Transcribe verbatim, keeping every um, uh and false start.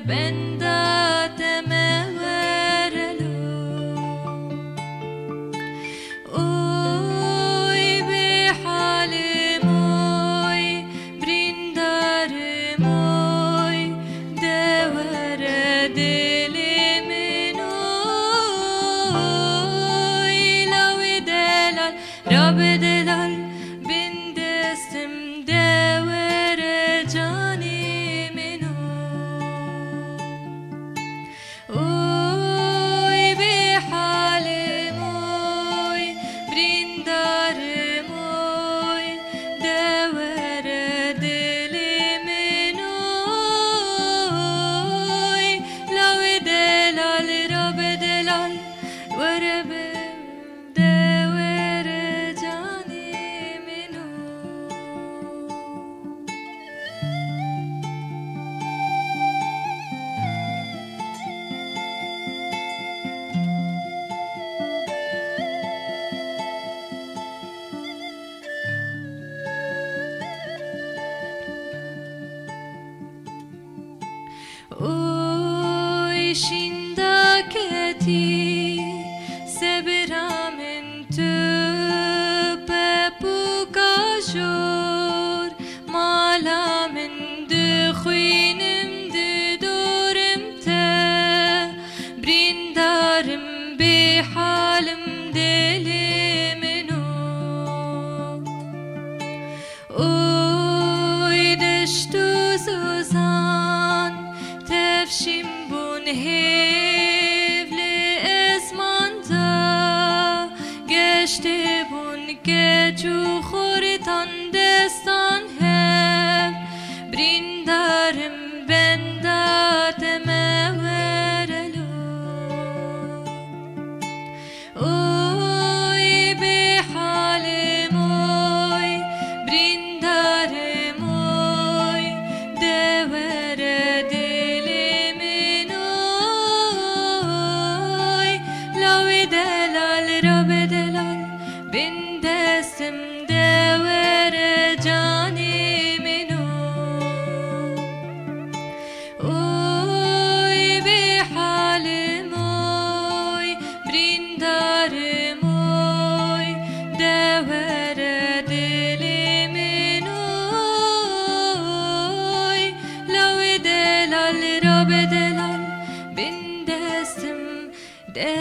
Benda te me were lo. Oy bê halim oy, birîndarim oy, de were dilê min oy, lawê delal, rabê delal, bin destim de were canê min oy. Oy bê halim oy, birîndarim oy, de were dilê min oy. Lawê delal, rabê delal, were bi, de were canê min oy. Oy şînda ketî sebira min, tu pepûka jor, mala min dixwînim, didorim te, birîndarim, bê halim dilê min o. Oy deşt û zozan tevşîn bûn, hêv li esman da, geştê bûn keç û xortan destan hev, birîndarim, benda te me were lo. Oy bê halim oy, birîndarim oy, de were dilê min oy. Lawê delal, rabê delal, bin destim de were canê min oy. Oy bê halim oy, birîndarim oy, de were dilê min oy. Lawê delal, rabê delal, bin destim de